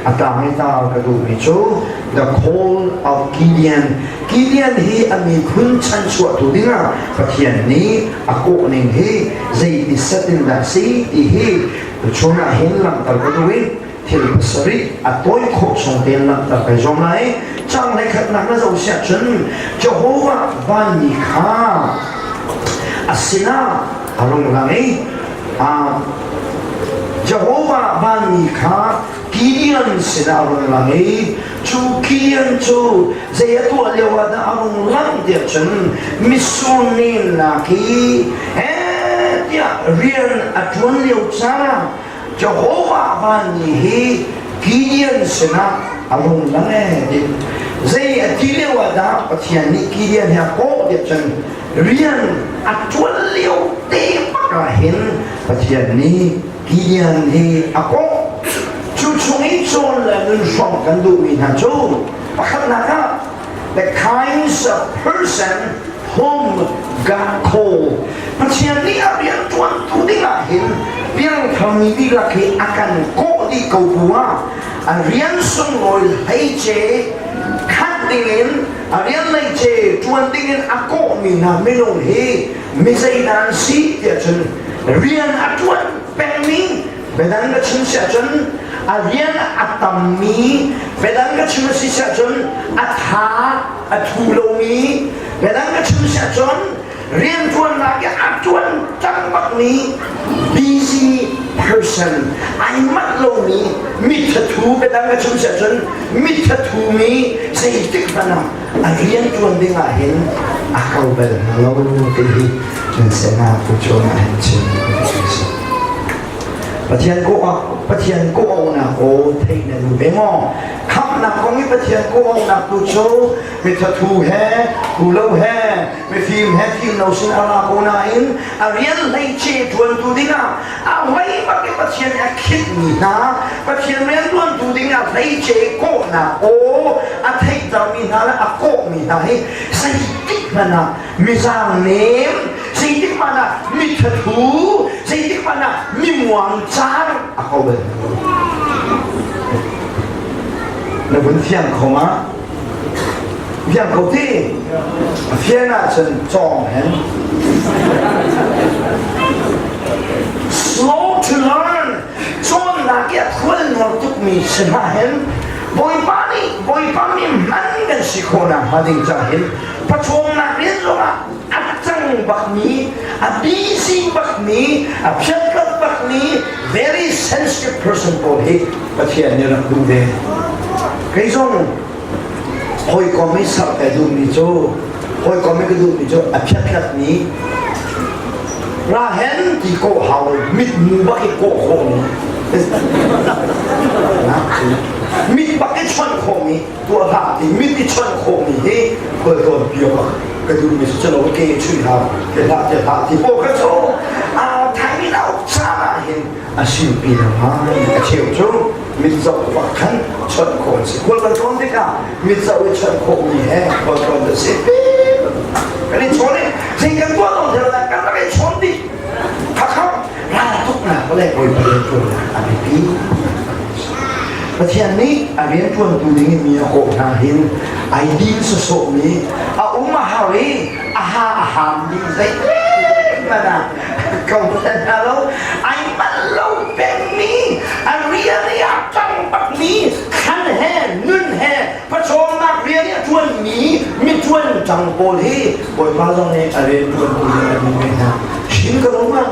A tang i tar ka duhmi cu The Call of Gideon. Gideon hi a miphun chanchuahtu dingah Pathian nih a kawh ning hi zeiti set in dah si ti hi tuchun ah hin langhter ka duh i thil pasarih a tawi khawh chung tein langhter kai zuam lai. Cang le khatnak na zoh siah cun Jehovah vanmi kha a sinah a rung lang i Jehovah vanmi kha Gideon sinah a rung lang i cu Gideon cu zei a tuah lio ah dah a rung lang tiah cun mitsur nennak i he tiah rian a ṭuan lio caan ah Jehovah vanmi hi Gideon sinah a rung lang ee ti. Zei a ti lio ah dah Pathian nih Gideon hi a kawh tiah cun rian a ṭuan lio te bak ah hin Pathian nih Gideon hi a kawh. Cu chung i cawn le nun hrawng kan duhmi hna cu pakhatnak ah the kinds of person whom God called. Pathian nih a rian ṭuantu dingah hin piangtharmi dihlak hi a kan kawh dih ko bu ah a rian sunglawi hleice khat dingin a rian hleice ṭuan dingin a kawhmi hna minung hi mi zeidah an si tiah cun rian a ṭuan pengmi Biadang ka chim si ahcun a rian a tammi, biadang ka chim a si si ahcun a tha a thu lomi, biadang ka chim si ahcun rianṭuannak i a ṭuan cang bakmi busy person, ai manh lomi mithathu, biadang ka chim si ahcun mithathumi zeitik hmanh ah a rianṭuan ding ah hin a ko bal hna lo ti hi nan sinah tuchun ah hin chim ka si. Pathian kawh Pathian kawh-auhnak aw theih na duh ve maw? Khamhnak kong i Pathian kawh-auhnak tu cu mithathu he thu lo he mifim he fim lo sin a ra ko nain a rian hleice ṭuantu dingah a hlei bak i Pathian a khinhmi hna Pathian rian ṭuantu dingah hleice kawhnak aw a theihtermi hna le a kawhmi hna hi zeitik hmanh ah mizaang nem zeitik hmanh ah mithathu zeitik hmanh ah mimuang car a ko bal na vun fiang kho ma fiang kho ti a fian ahcun cawng hen slow to learn cawnnak i a khual nuar tukmi si hna hen Bawipa nih Bawipa mi hman kan si khawh nakhnga ding cang hin Pathumnak rian zongah a cang bakmi, a busy bakmi, a phiatlat bakmi, very sensitive person pawl hi Pathian nih rak duh ve. Kei zong hawikom i serh kai duhmi cu hawikom i ka duhmi cu a phiatlatmi rahen ti kawh hau mitmu bak i kawh khawhmi mit bak i chawnh khawhmi tuah hlah ti mit i chawnh khawhmi hi khualtlawn piak ah ka duhmi si calo ke chui hau te hlah te hlah ti pawl kha cu aa thai lo caan ah hin a simpi ngai a cheu cu mit zoh bak khan chawnh khawh an si khual kan tlawn tikah mit zoh i chawnh khawhmi he khual tlawn a si kan i chawn i zei kan tuah lo thil kan rak i chawn dih khakha raltuknak le bawipa rianṭuannak a biapi. Pathian nih a rianṭuantu ding in mi a kawh hna hin ai din sawsawhmi a um a har i a ha a ham ding zeitik hmanh ah ko hna lo ai manh lo pengmi a rian i a ṭang bakmi khan he nun he pachawmnak rian i a ṭuanmi mi ṭuan ṭang pawl hi Bawipa zong nih a rianṭuantu ding a duh ve hna. Shin ka lung ah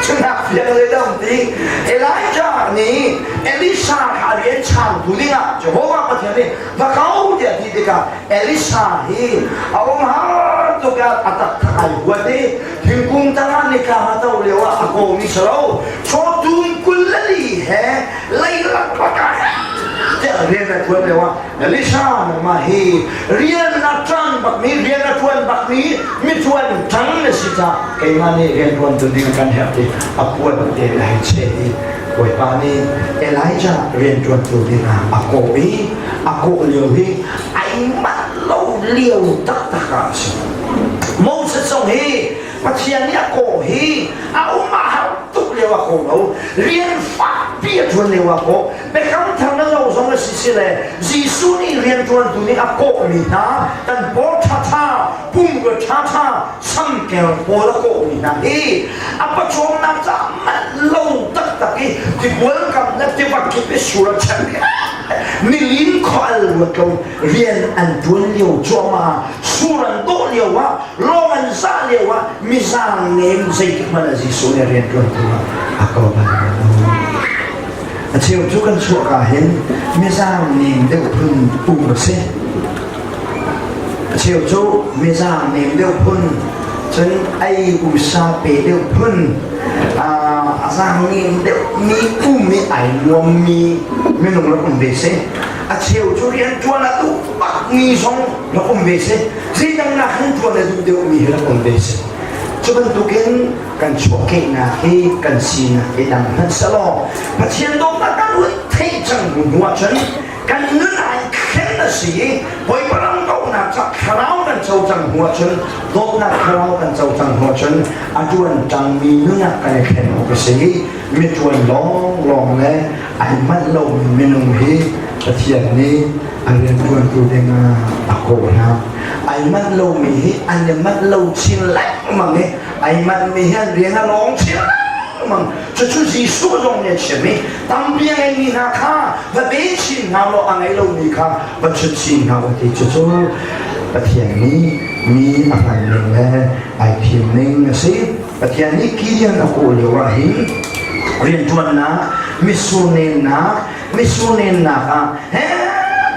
Cunak fiang le dam ti Elijah nih Elisha kha a rian changtu dingah Jehovah Pathian nih va ko tiah ti tikah Elisha hi a um har tuk ah a taktak ai huat i thingkung tangah nika a to lio ah a kawmi si lo chawtum 24 he leilak bakah tiah rian a ṭuan lio ah Elisha nangmah hi rian na ṭang bakmi rian na ṭuan bakmi mi ṭuan ṭang na si caah keimah nih rian ṭuantu ding kan herh ti a puan te le hei cheh i Bawipa nih Elijah rian ṭuantu dingah a kawh i a kawh lio hi ai manh lo lio taktak ah a si. Moses zong hi Pathian nih a kawh hi a um a har tuk lio ah kawh lo rian fakpi a ṭuan lio ah kawh biakam. si le Jesuh nih rianṭuantu nih a kawhmi hna kan paw ṭhaṭha pumrua ṭhaṭha samkel pawl a kawhmi hna hi a pawcawmnak caah manh lo taktak i tibual kam le tiva kip i sur a chek nilin khual ruat lo rian an ṭuan lio cuahmah sur an dawh lio ah lawng an zah lio ah mizang nem zeitik hmanh ah Jesuh nih rian ṭuantu ah a ko bal lo. A cheu cu kan chuahka hin mizang nem deuh phun um a si. A cheu cu mizang nem deuh phun cun ei usa pe deuh phun a zaang nem deuh mi um i ai nuammi minung rak um ve si. A cheu cu rian ṭuan a duh bakmi zong rak um ve si. Zeidang nakin ṭuan a duh deuhmi hi rak um ve si. Cu bantukin kan chuahkehnak hi kan sinak hi dang hmanh selaw Pathian dawtnak kan hun theih cang hnu hnu ahcun kan nun ai thlen a si i Bawipa ram kohnak ca thlarau kan co cang hnu ahcun dawtnak thlarau kan co cang hnu ahcun a ṭuan cangmi nun ah kan i thlen awk a si i mi ṭuan lawnglawng le ai manh lomi minung hi Pathian nih a rianṭuantu dingah a kawh hna. Ai manh lomi hi an i manh lo chin lengmang i ai manhmi hi an rian a lawng chin lengmang. Cucu Jesuh zong nih a chim i tampi a ngeimi hna kha va pe chin hna law a ngei lomi kha va chut chin hna u ti cucu Pathian nih mi a hman ning le ai thim ning a si. Pathian nih Gideon a kawh lio ah hin rianṭuannak, mitsur nennak, mitsur nennak ah he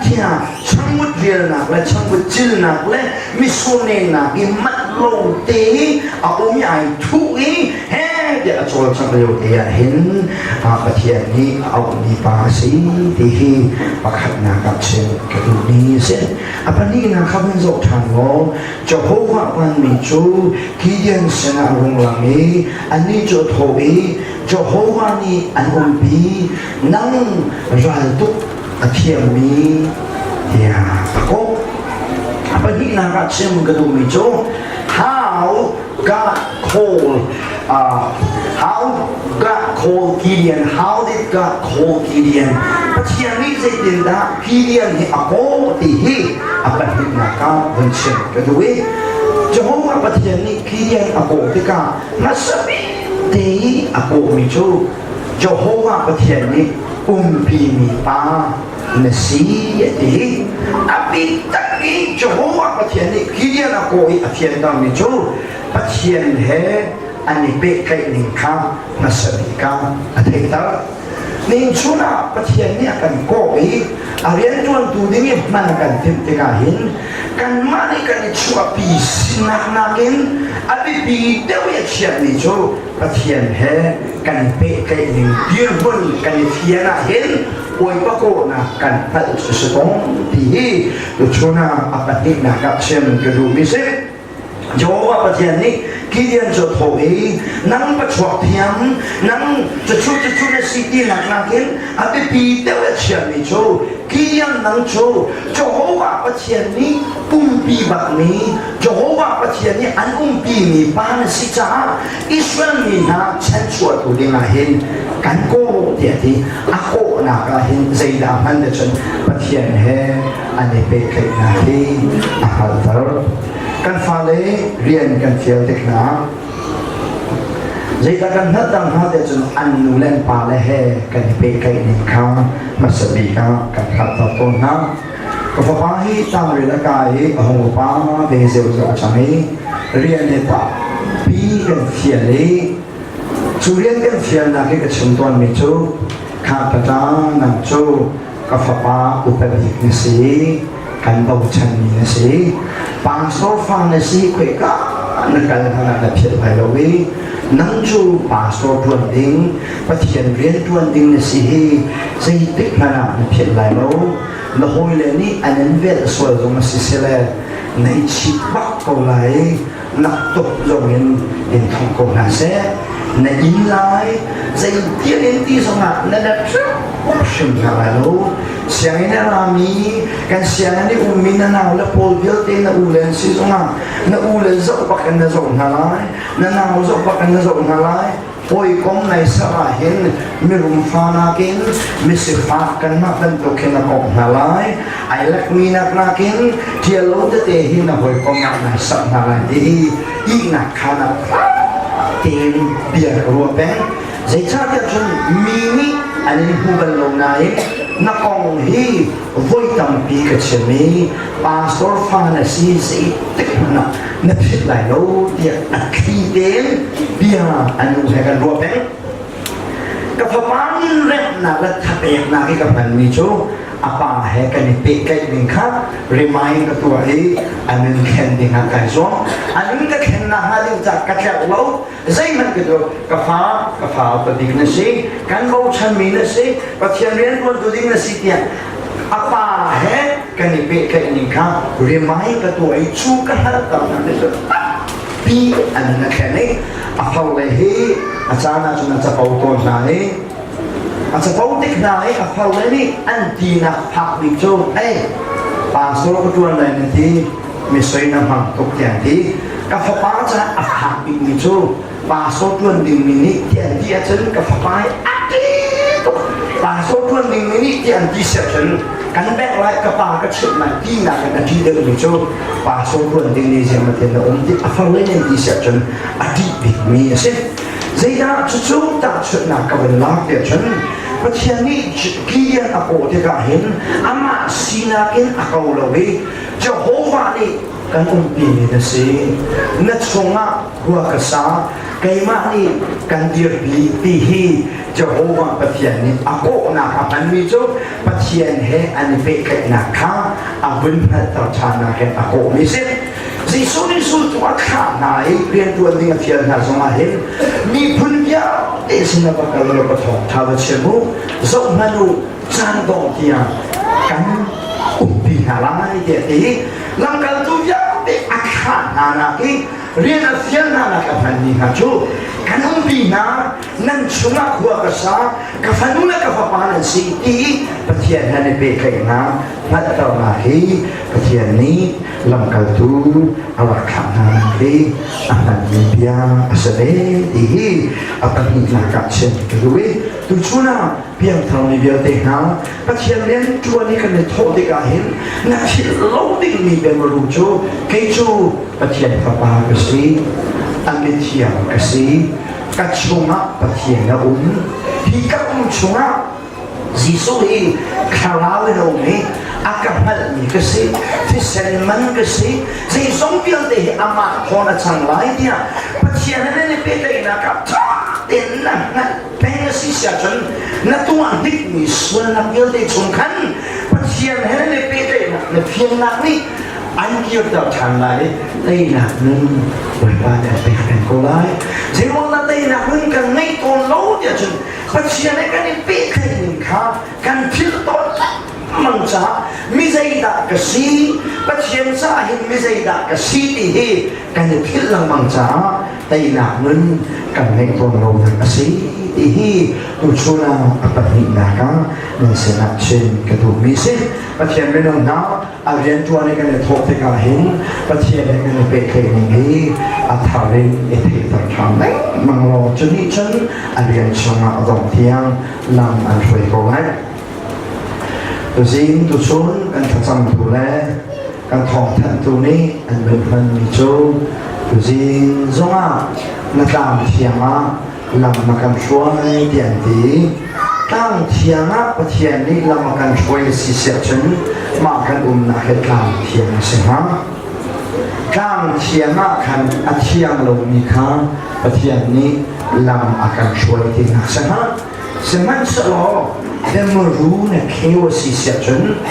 tiah changvut rialnak le changvut cilnak le mitsur nennak i manh lo te i a um i ai thuh i he tiah a cawlcangh lio te ah hin Pathian nih a auhmi pa a si ti hi pakhatnak ah chim ka duhmi a si. A pahnihnak kha hun zoh ṭhan law Jehovah hmanmi cu Gideon sinah a rung lang i anih cu a thawh i Jehovah nih an umpi nang raltuk a thiammi tiah a kawh. A pahnihnak ah chim ka duhmi cu how God called how God called Gideon how did God call Gideon Pathian nih zeitindah Gideon hi a kawh ti hi a pahnihnak ah vun chim ka duh i Jehovah Pathian nih Gideon a kawh tikah hmasa bik te i a kawhmi cu Jehovah Pathian nih umpimi pa na si a ti. A bik tak i Jehovah Pathian nih Gideon a kawh i a fiantermi cu Pathian he an i pehtlaih ning kha hmasa bik ah a theihter. Nihin chun ah Pathian nih a kan kawh i a rianṭuantu ding i hman a kan timh tikah hin kanmah nih kan i chuahpi sinak nakin a biapi deuh i a chiahmi cu Pathian he kan i pehtlaih ning dirhmun kan i fian ah hin Bawipa kawhnak kan hngalh cu si tawn ti hi tuchun ah a pahnihnak ah chim ka duhmi si. Jehovah Pathian nih Gideon cu a thawh i nang pachuak thiam nang cucu cucu na si tinak nakin a biapi deuh a chiami cu Gideon nang cu Jehovah Pathian nih pumpi bakmi Jehovah Pathian nih an umpimi pa na si caah Israel mi hna chanchuahtu dingah hin kan kawh tiah ti a kawhnak ah hin zeidah hman te cun Pathian he an i pehtlaihnak hi a hngalhter. Kan fale rian kan fial tik hna zeidah kan hngalh dang hna te cun an nu le an pa le he kan i pehtlaih ning kha hmasa bik ah kan hngalhter tawn hna. Ka fapa hi tlangrel a kai i a hung upa ve zeuzeu a cang i rian hi pa pi kan fial i cu rian kan fialnak hi ka chim tawnmi cu kha tata nang cu ka fapa upa bik na si kan bochanmi na si pastor fa na si khoika na kal hmanh ah na philh lai lo i nang cu pastor ṭuan ding Pathian rian ṭuan ding na si hi zeitik hmanh ah na philh lai lo na hawile nih an in velh sual zong a si sile na i chit bak ko lai nak tuk zong in in thong ko hna seh na in lai zeitian in ti zongah na let hrim hna lai lo sianginn a rami kan sianginn i ummi na nau le pawl vialte na u le an si zongah na u le zoh bak in na zoh hna lai na nau zoh bak in na zoh hna lai. Hawikom nai ser ah hin mirum fa nakin misifak kanmah bantuk hin a komh hna lai. Ai lekmi nak nakin ṭial lo tete hi na hawikom ah nai ser hna lai ti hi ihnak khaan ah tein bia ka ruah peng. Zeicahtiah cun mi nih an in hmu bal lo nain na kong hi voi tampi ka chim i pastor fa na si zeitik hmanh ah na philh lai lo tiah a thli tein bia an nu he kan ruah peng. Ka fapa remnak le thapeknak i ka hmanmi cu a pa he kan i pehtlaih ning kha remind ka tuah i a nun thlen ding ah kai zuam. A nun ka thlen nakhnga ding caah ka tlerh lo. Zeihmanh ka cu ka fa, ka fa upa bik na si, kan bochanmi na si, Pathian rian ṭuantu ding na si tiah a pa he kan i pehtlaih ning kha remind ka tuah i cu ka hngalhter hna ti cu pi an na thlen i a farle hi a caan ah cun a capo tawn hna i a capo tik hna i a farle nih an tinak phak bik cu ei pastor ka ṭuan lai na ti mi soi na hmang tuk tiang ti ka fapa caah a phak bikmi cu pastor ṭuan dingmi nih ti an ti ahcun ka fapa hi a ṭi tuk pastor ṭuan dingmi nih ti an ti si ahcun kan bengh lai ka pa ka chimh lai tinak in a ṭi deuhmi cu pastor ṭuan ding nih zeimatin na um ti a farle nih an ti si ahcun a ṭih bikmi a si. Zeidah cucu tahchunhnak ka van lak ti ahcun Pathian nih Gideon a kawh tikah hin amah sinak in a ko lo i Jehovah nih kan umpi na si na chungah khua ka sa keimah nih kan dirpi ti hi Jehovah Pathian nih a kawhnak a hmanmi cu Pathian he an i pehtlaihnak kha a vun hngalhter ṭhannak in a kawhmi si. Jesuh nih zultu a thlah hna i rianṭuan ding a fial hna zongah hin miphun vialte sin ah va kal law ka thawngṭha va chim u, zoh hmanh u, caan dongh tiang kan umpi hna lai tiah ti. Lamkaltu vialte a thlah hna nak i rian a fial hna nak a hmanmi hna cu kan umpi hna nan chungah khua ka sa ka fanu le ka fapa nan si ti Pathian he an i pehtlaihnak hngalhternak hi Pathian nih lamkaltu a rak thlah hna hi a hmanmi bia a si ve ti hi a pahnihnak ah chim ka duh i tuchun ah piangthar mi vialte hna Pathian rian ṭuan i kan i thawh tikah hin na philh lo dingmi biamaru cu kei cu Pathian fapa ka si a mithiang ka si ka chungah Pathian a um hi ka um chungah Jesuh hi thlarau in a um i a ka hngalhmi ka si thisen man ka si zeizong vialte hi amah thawn a cang lai tiah Pathian he nan i pehtlaihnak ah ṭha tein na hngalh peng a si si ahcun na tuah hnikmi sualnak vialte chung khan Pathian he nan i pehtlaihnak na fiannak nih an kirter ṭhan lai i teinak nun Bawipa nih a pek peng ko lai. Zeiruang dah teinak nun kan ngeih tawn lo tiah cun Pathian he kan i pehtlaih ning kha kan philh tawn lengmang caah mi zeidah ka si Pathian caah hin mi zeidah ka si ti hi kan i philh lengmang caah teinak nun kan ngeih tawn lonak a si ti hi tuchun ah a pahnihnak ah nan sinah chim ka duhmi si Pathian minung hna a rianṭuan i kan i thawh tikah hin Pathian he kan i pehtlaih ning hi a thar in i theihter ṭhan lengmang law cu nih cun a rian chungah a dongh tiang lam an hruai ko lai. Tuzing tuchun kan thlacamtu le kan thawngthanhtu nih an vun hmanmi cu tuzing zongah na tlang thiang ah lam a kan hruai ti an ti. Tlang thiang ah Pathian nih lam a kan hruai a si siah cun mah kan umnak hi tlang thiang a si hnga. Tlang thiang ah khan a thiang lomi kha Pathian nih lam a kan hruai tinak si hnga. Sihmanhsehlaw Demru na kheu a si siah cun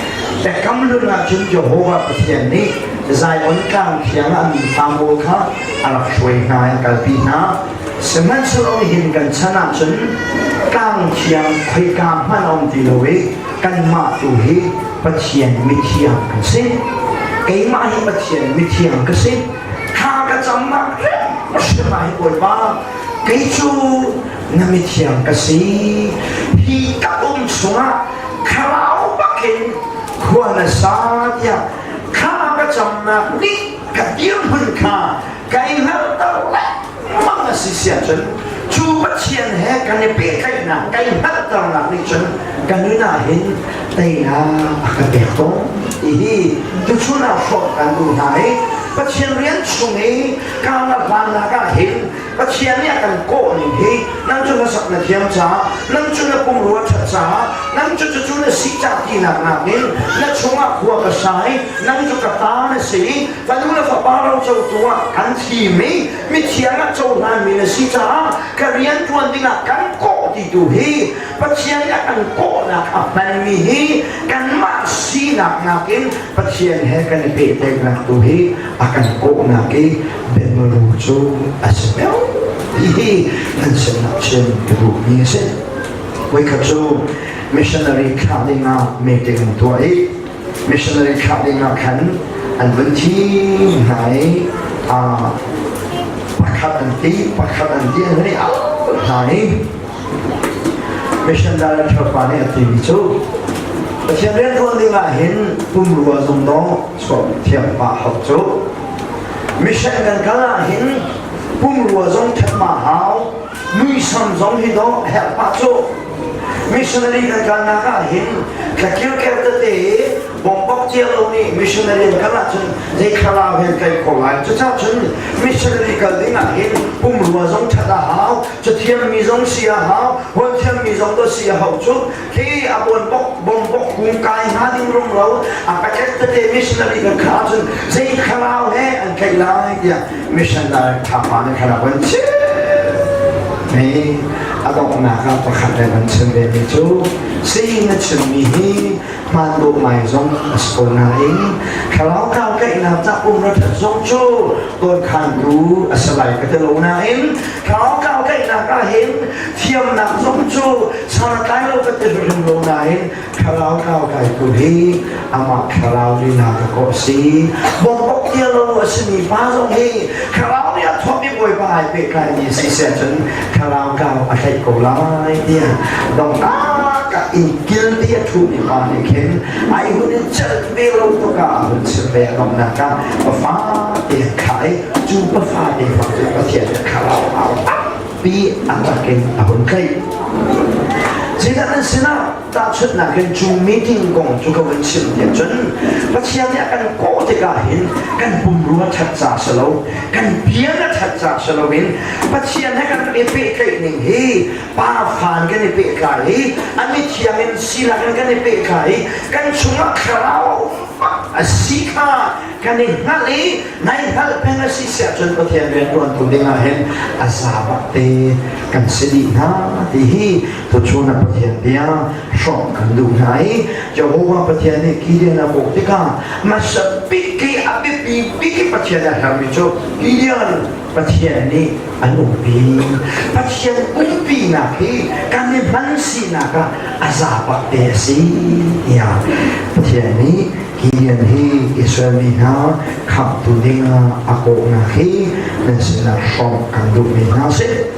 Biakam hlun ah cun Jehovah Pathian nih Zion tlang thiang ah mi fa kha a rak hruai hna i a kalpi hna. Sihmanhsehlaw nihin kan chan ahcun tlang thiang khoika hmanh a um ti lo i kanmah tu hi Pathian mithiang kan si. Keimah hi Pathian mithiang ka si. Thla ka camnak hrimhrim ah hi Bawipa kei cu na mithiang ka si. Hi ka um chungah thlarau bakin khua na sa tiah thla ka camnak nih ka dirhmun kha kai hngalhter lengmang a si si ahcun. Cu Pathian he kan i pehtlaihnak, kan i hngalhternak nih cun kan nun ah hin teinak a kan pek tawn. Hihi tuchun ah hrawm kan duh hna i Pathian rian chung i kaan a hlannak ah hin Pathian nih a kan kawh ning hi nang cu hlasak na thiam caah, nang cu na pumrua ṭhat caah, nang cu cucu na si cah tinak nakin na chungah khua ka sa i nang cu ka ta na si i fanu le fapa rocotu ah kan thim i mithiang ah cohlanmi na si caah ka rian ṭuan dingah kan kawh ti tu hi Pathian nih a kan kawhnak a hmanmi hi kanmah sinak nakin Pathian he kan i pehtlaihnak tu hi a kan kawhnak i biamaru cu a si deuh ti hi nan sinah chim ka duhmi a si. Voikhat cu missionary thlah dingah meeting an tuah i missionary thlah dingah khan an vun thim hna i pakhat an ti pakhat an ti an i au hna i mission director pa nih a timi cu Pathian rianṭuan dingah hin pumrua zong dawh chuah thiam pah hau cu mission kan kal ah hin pumrua zong ṭhat ma hau muisam zong hi dawh herh pah cu missionary kan kalnak ah hin thlakirker tete bombok cia lo nih missionary an kal ahcun zei thlarau he an kai kho lai. Cucaah cun missionary kal ding ah hin pumrua zong ṭhat a hau, cathiammi zong si a hau, holh thiammi zong to si a hau cu khi a bonbok bombok kung kai hnga ding rumro a paket tete missionary kan kha ahcun zei thlarau he an tlaih lai tiah missionary thapa nih khan a von chim. Hei a donghnak ah pakhat le van chim ve mi cu si na chimmi hi hmaan dawh ngai zong a si ko nain thlarau tlautlaihnak ca pumra ṭhat zong cu dawnkhantu a si lai ka ti lo nain thlarau tlautlaihnak ah hin thiamnak zong cu san a tlai lo ka ti hrim lo nain thlarau tlautlaitu hi amah thlarau lila ka kawh si bawmbok tia lo a simi pa zong hi thlarau nih a thawk i Bawipa ai pehtlaimi si seh cun thlarau tlau a tlaih ko lai tiah dongnak ah in kil ti a ṭhumi pa nih khin ai hun in celh ve lo tuk ah a hun chim ve. A donghnak ah pafa te an thlah i cu pafa te fang cu Pathian nih thlarau au tampi a tak in a hun tlaih. Zeidah nan sinah tahchunhnak in cu meeting kong cu ka vun chim tiah cun Pathian nih a kan kawh tikah hin kan pumrua ṭhat ca si lo, kan bia a ṭhat ca si loin Pathian he kan i pehtlaih ning hi pa fan kan i pehtlai i a mithiang in silak in kan i pehtlai i kan chungah thlarau a um bak a si kha kan i hngalh i nai hngalh peng a si siah cun Pathian rianṭuantu dingah hin a za bak te kan si dih hna ti hi tuchun a Pathian bia hrawmh kan duh hna i Jehovah Pathian nih Gideon a kawh tikah hmasa bik i a biapi bik i Pathian a herhmi cu Gideon Pathian nih an umpi. Pathian umpinak hi kan i hman sinak ah a za bak te a si tiah Pathian nih Gideon hi Israel mi hna khamhtu dingah a kawhnak hi nan sinah hrawmh kan duhmi hna si.